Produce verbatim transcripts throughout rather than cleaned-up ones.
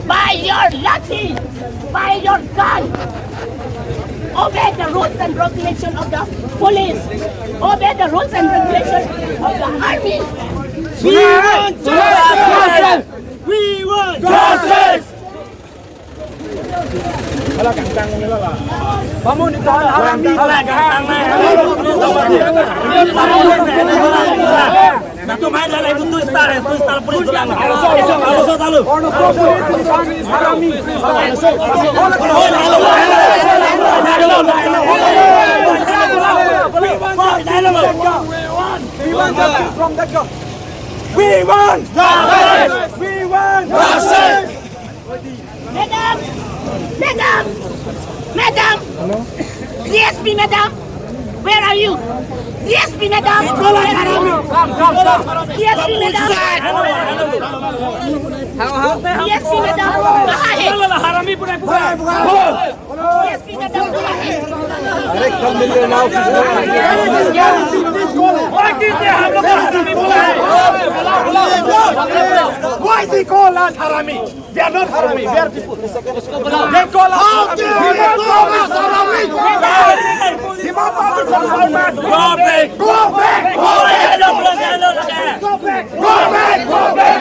By your lathi, by your gun, obey the rules and regulation of the police, obey the rules and regulation of the army. We want justice! We want justice! We want justice from the government. We want justice. We want justice. Madam! Madam! Madam! D S P madam! Where are you? D S P madam! Come, come, come. D S P madam! D S P madam! कहाँ है? हरामी पूरा, पूरा। D S P madam! कहाँ है? अरे, कल मिल लेना। Why is he called as हरामी? They are not harami. They are people. They call us harami. How dare you call us harami? Go back. Go back. Go back. Go back. Go back. Go back.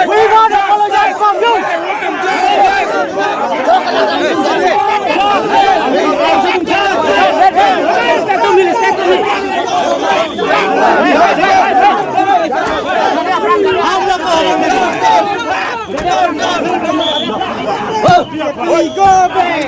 We want to apologize from you. We go back.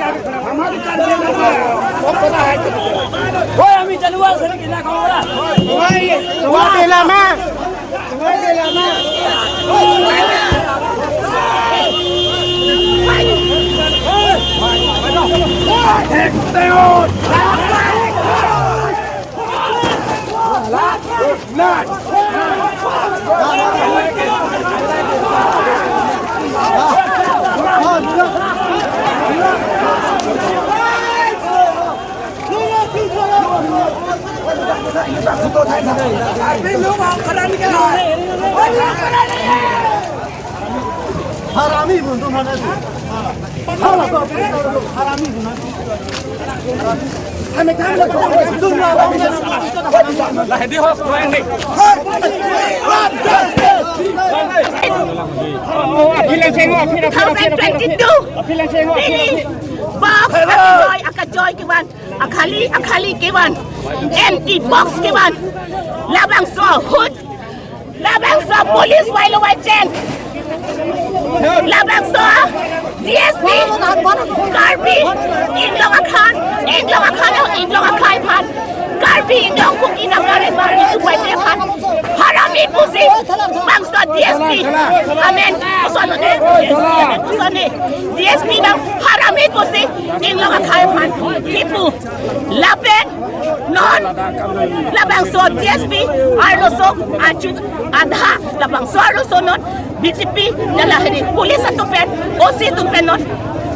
हरामी बोलते हैं। हरामी बोलते हैं। Appeal and say no, appeal, appeal, appeal, appeal, appeal. Thousand twenty-two. Appeal and say no, appeal, appeal. Box, akajoi, akajoi kevan. Akhali, akhali kevan. Empty box kevan. Labangso ahut. Labangso police wailo waichen. Labangso D S P. Karbi Anglong akhan, Anglong akhan, Anglong akhai aphan. Karbi Anglong Kuki Naga Rengma Riso Paite aphan harami pusi bangso D S P. Amen. Kosonlo ne? Kosonlo ne? D S P bang harami pusi Anglong akhai aphan kipu. Lapen non labangso D S P arloso achu adha labangso arloso non B J P nala heri police atum pen, O C atum pen non,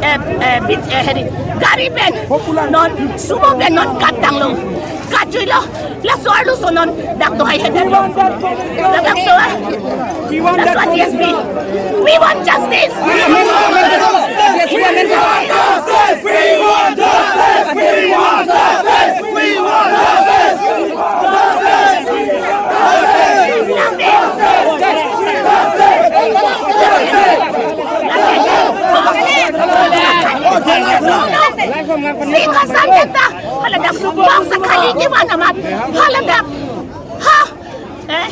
eh, eh, bit, eh, heri gari pen non, sumo pen non katanglo. Kachuilo, laso arloso non dak to hai hedan. Labangso, labangso D S P. We want justice. We want justice. We want justice. We want justice. We want justice. Singha samyata, hala dak subo. Box akhali kevan amat haladak, ha, eh,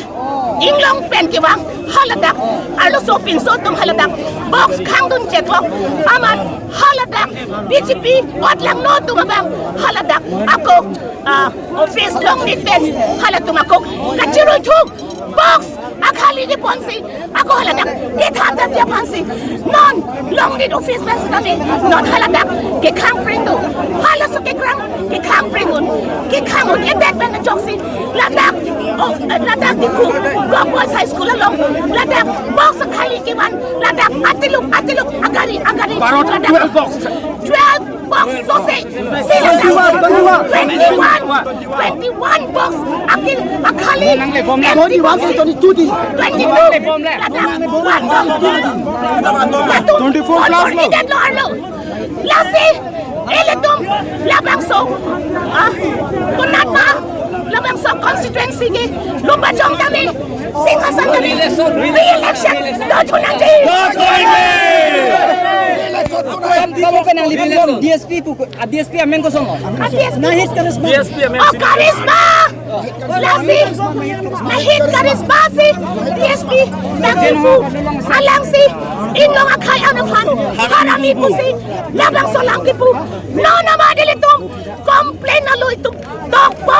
inglong pen kevang haladak, arloso pinso atum haladak box khangdun cheklo amat haladak B J P vote langno atum abang haladak ako, ah, office longnit pen halatum ako kachirui thuk box akhali keponsi ako haladak kethap thap aphansi non longnit office pen sitame non haladak kekhang pring do. Halaso kekhang, kekhang pring un, kekhang un edet pen ajoksi ladak, oh, ladak Diphu Govt Boys High School along ladak box akhali kevan ladak atiluk atiluk agari agari Barat ladak twelve box. Twelve box sose. Twenty-one, twenty-one. Twenty-one, twenty-one box akhil akhali. Twenty-one, twenty-two di. Twenty-two. Ladak one box. Twenty-four plus lo. Idet lo arlo. Lasi ilitum labangso, ah, konat ma labangso constituency ke lupa jong kami. Singhasan kami. Re-election. Dothu nangji. Kamu kan yang lebih belum D S P pu, ah, D S P amen kosong. Ah, D S P. Nahit karisma. D S P amen. Oh, karisma. Lasi nahit karisma si D S P nangkipu alangsi inglong akhai anaphan harami pusi labangso alam kipu. Non amat ilitum complain alo itum tokpo.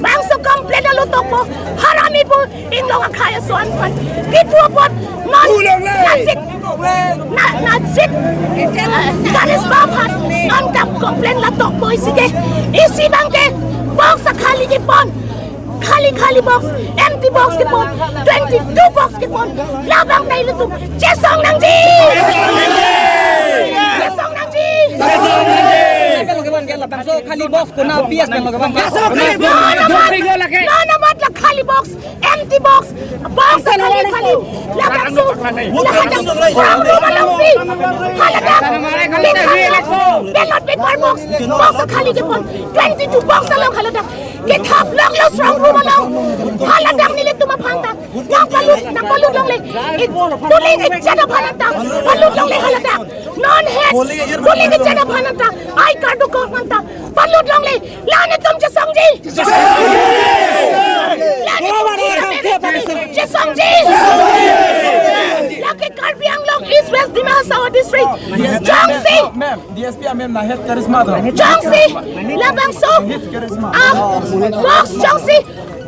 Bangso complain alo tokpo. Harami pu inglong akhai ason aphan kipu apot non Ulang le. Najit, na, najit, eh, karisma aphan non kam complain la tokpo isi ke. Isi abang ke box akhali kepon. Khali khali box, empty box kepon. Twenty-two box kepon. Labang ta ilitum chesong nangji. Chesong nangji. Labangso khali box kona P S pen lo kevang. Non amat, non amat la khali box, empty box, box khali khali. Labangso, labangso, strong room alongsi haladak, ballot paper box, box khali kepon. Twenty-two box along haladak kethap longlo strong room along. Haladak nelitum aphan ta nangpalut, nangpalut longle. Polling agent aphan ta palut longle haladak. Non het polling agent aphan ta I card dokok aphan ta palut longle. La netum chesongji. La netum chesongji. Lake Karbi Anglong East West Dima Hasao District. Jongsi. Ma'am, D S P amen nahit karisma do. Jongsi. Labangso. Nahit karisma. Ah, box jongsi.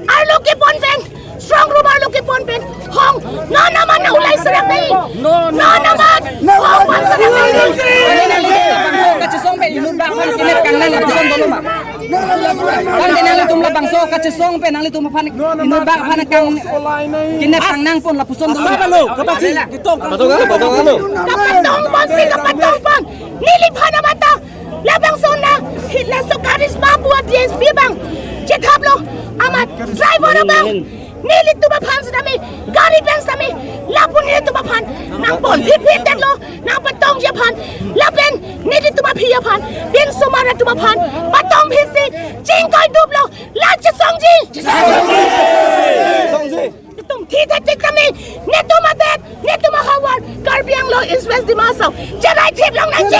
Arlo kepon pen. Strong room arlo kepon pen. Hong, non amat na ulai serak dei. Non amat. Hong pan serak dei. Kachesong pen inut bang aphan kene kangnang lapuson dolo ma. Kan kene nangtum labangso kachesong pen nanglitum aphan inut bang aphan kang kene kangnang pon lapuson dolo. Asa lo, kapatsi, kitong. Patong alo, patong alo. Kapatong ponsi, kapatong pon. Neliphan amat ta labangso na, hi laso karisma pu D S P abang chethaplo amat driver abang. Nelitum aphan sitame, gari pen sitame, lapu nelitum aphan nangpon phitphit detlo, nangpatongji aphan, lapen nelitum aphi aphan, pinsomar atum aphan patong phitsi chingkoi duplo, la chesongji. Chesongji. Netum thithe tik tame, netum adet, netum ahavar, Karbi Anglong East West Dima Hasao cherai thip long nangji.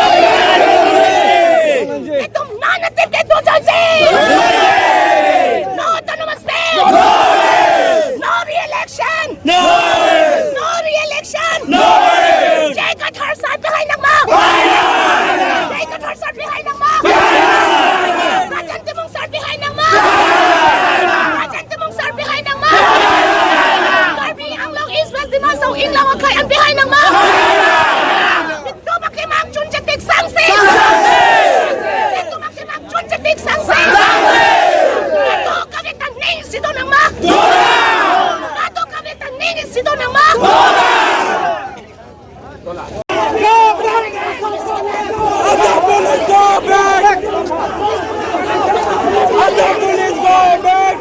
Netum non atip ke dojoiji. No autonomous state. No re-election. No re-election. J I Kathar sar pehai nangma. J I Kathar sar pehai nangma. Rajan Timung sar pehai nangma. Rajan Timung sar pehai nangma. Karbi Anglong East West Dima Hasao inglong akhai an pehai nangma. Netum akemang chunche tik sangse. Netum akemang chunche tik sangse. Kadokave ta ning isi do nangma. Kadokave ta ning isi do nangma. Assam police, go back! Assam police, go back!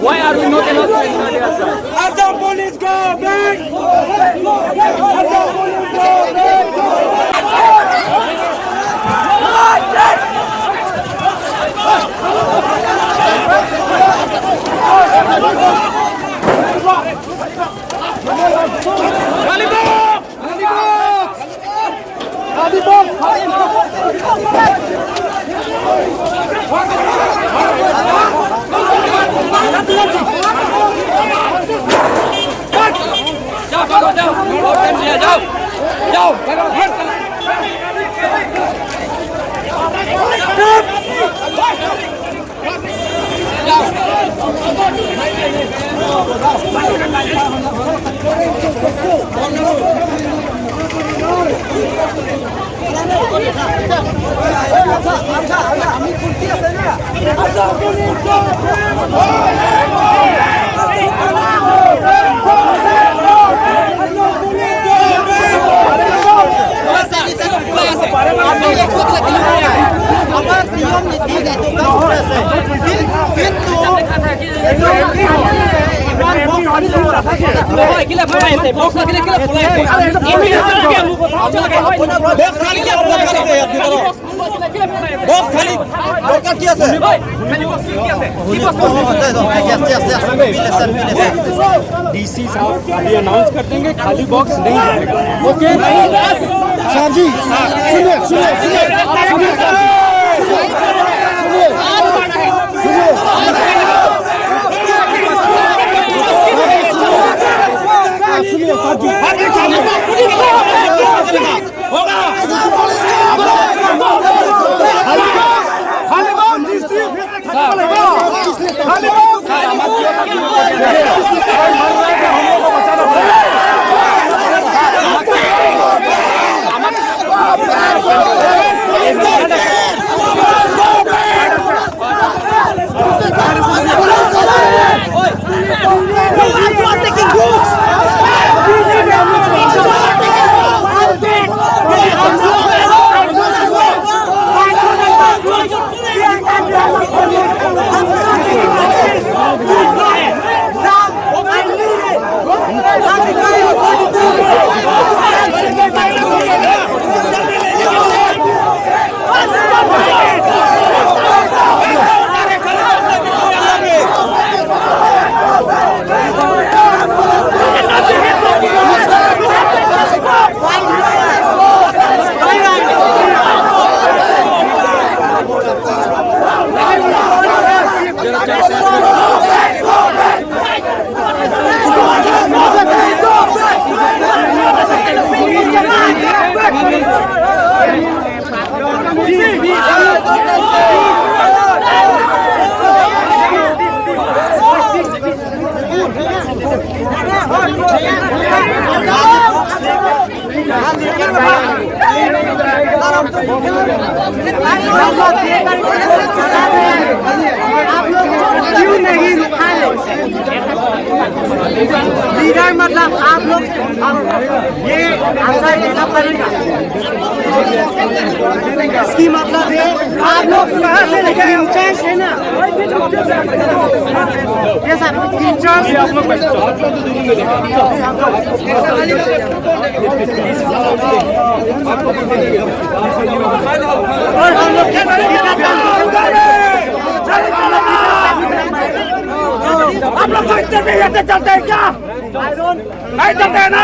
Why are we not allowed to enter the Assam? Assam police, go back! जाओ, जाओ, जाओ। जाओ, जाओ। বক্স খালি, বক্স খালি, দৰকাৰ কি আছে? डीसी साहब अभी अनाउंस कर देंगे, खाली बॉक्स नहीं जाएगा। ओके? सर जी, सुनिए, सुनिए, सुनिए, सुनिए, सर जी। सुनिए, सुनिए, सुनिए। हाँ, सुनिए, सर जी। क्यों नहीं रुका है? लीडर मतलब आप लोग, हम, ये आशा ऐसा करेगा। इसकी मतलब है, आप लोग कहाँ से लेके इंचार्ज है ना? ये सर, इंचार्ज। और हम लोग आप लोग को इंटरव्यू ऐसे चलते हैं क्या? नहीं चलते हैं ना?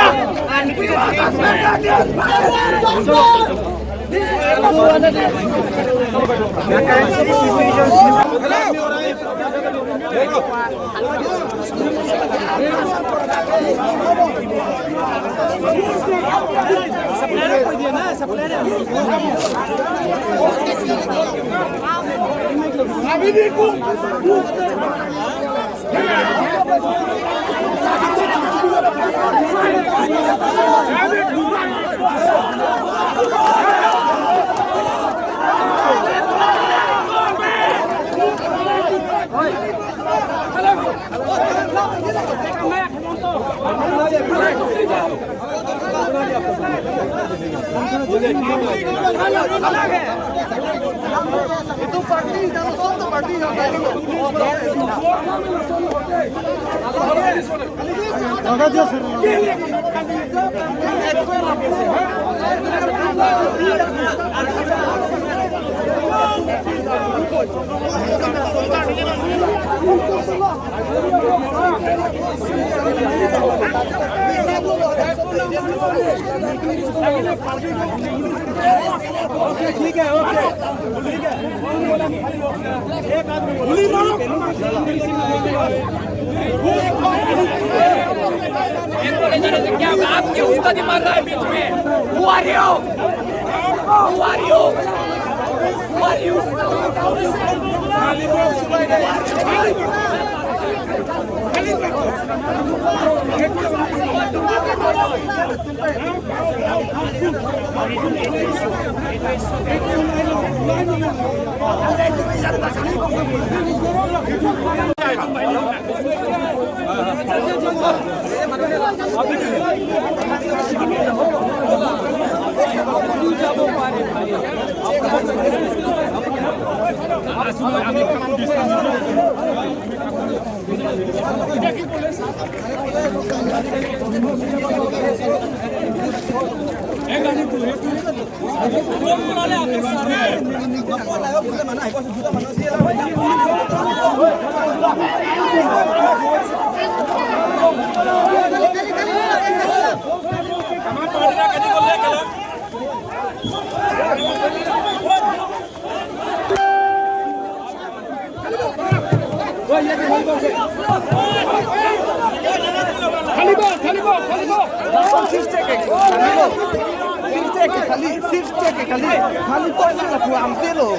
ठीक है, ओके, ठीक है। क्या आपके उसका दिमाग रहा है बीच में? Who are you? Who are you? Who are you? खाली बॉल, खाली बॉल, खाली बॉल। Six take, खाली, six take, खाली, खाली बॉल ना हुआ हमसे लो।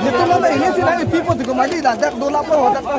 Netum lo ini sih lagi people juga maju dah, dak dola po, dak po.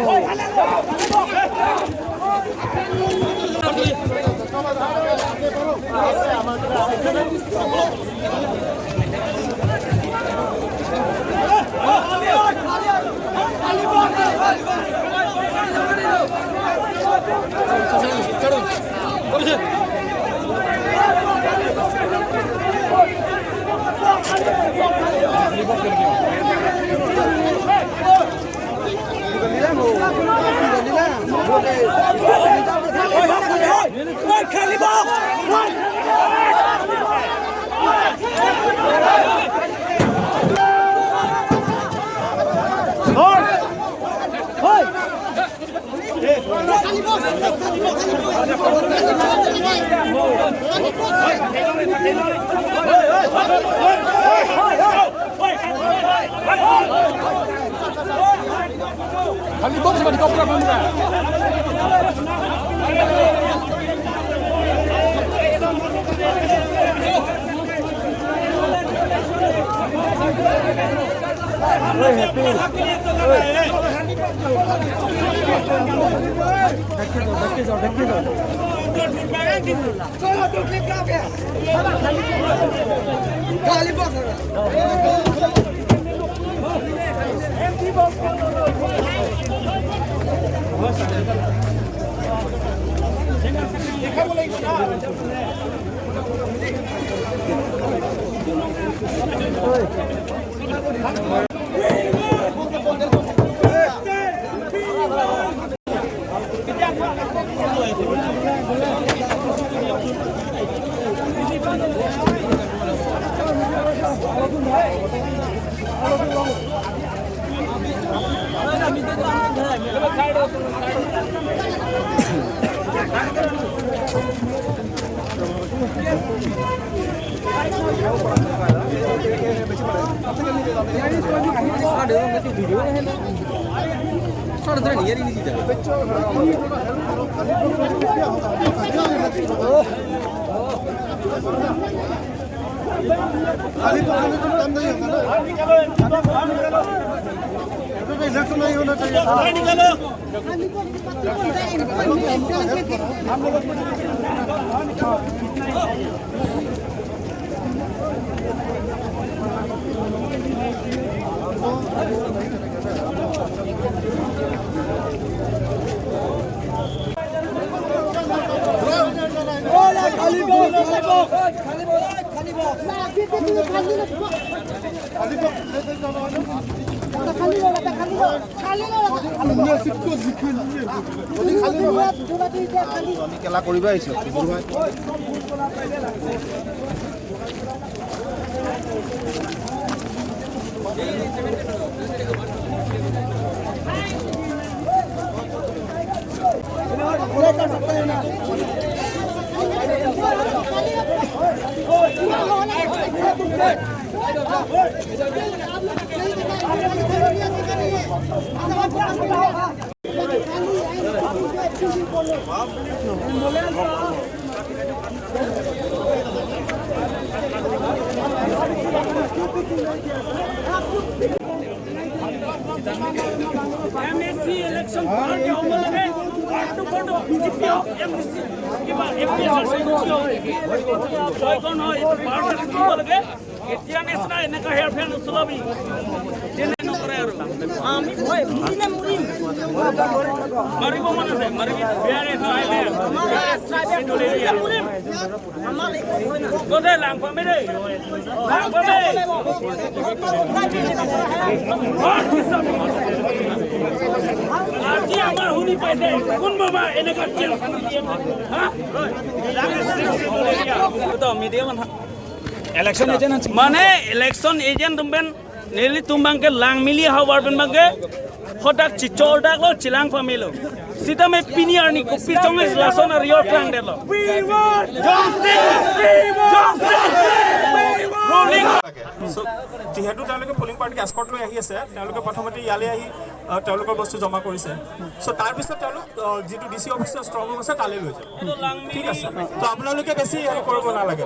Kali box mati kopra pemula. खाली पकड़ने का काम नहीं होगा ना। इलेक्शन नहीं होना चाहिए। আমি খেলা কৰিব আহিছো। M A C election party হ'ব লাগে, পাৰ্টি হ'ব লাগে, বি জে পি হওক, এম এ চি, কিবা এ পি এছ আৰ চি হওক, ছয়খন হয়, এইটো পাৰ্টি হ'ব লাগে। এতিয়া নিচিনা এনেকুৱা হেৰফেৰ নচলাবি। তেনে নকৰে আৰু। আমি, হয়, মুৰিলে মুৰিম। মাৰিব মন আছে, মাৰিবি। বিয়াৰে, বিয়াৰে। আমাৰ ট্ৰাইবেল মুৰিলে মুৰিম। আমাৰ একো ভয় নাই। তই দে, লাং পামে দে। লাং পামে। আজি আমাৰ শুনি পাইছে, কোন বাবা এনেকুৱা চেঞ্জ কৰি দিয়ে? হা? তো মিডিয়া মানুহ Election agent an chingki mane election agent atum pen nelitum abangke lang mili havar pen abangke hodak chichor daklo, chilang pamelo. Sitame pini arni kopi chong lason ari or klang detlo. We want justice! We want justice! We want Rolling. So, যিহেতু তেওঁলোকে পলিং পাৰ্টিক এস্কৰ্ট লৈ আহি আছে, তেওঁলোকে প্ৰথমতে ইয়ালৈ আহি আহ, তেওঁলোকৰ বস্তু জমা কৰিছে। চ' তাৰপিছত তেওঁলোক আহ, যিটো ডি চি অফিচৰ ষ্ট্ৰং ৰুম আছে, তালৈ লৈ যাব। ঠিক আছে, তো আপোনালোকে বেছি হেৰি কৰিব নালাগে।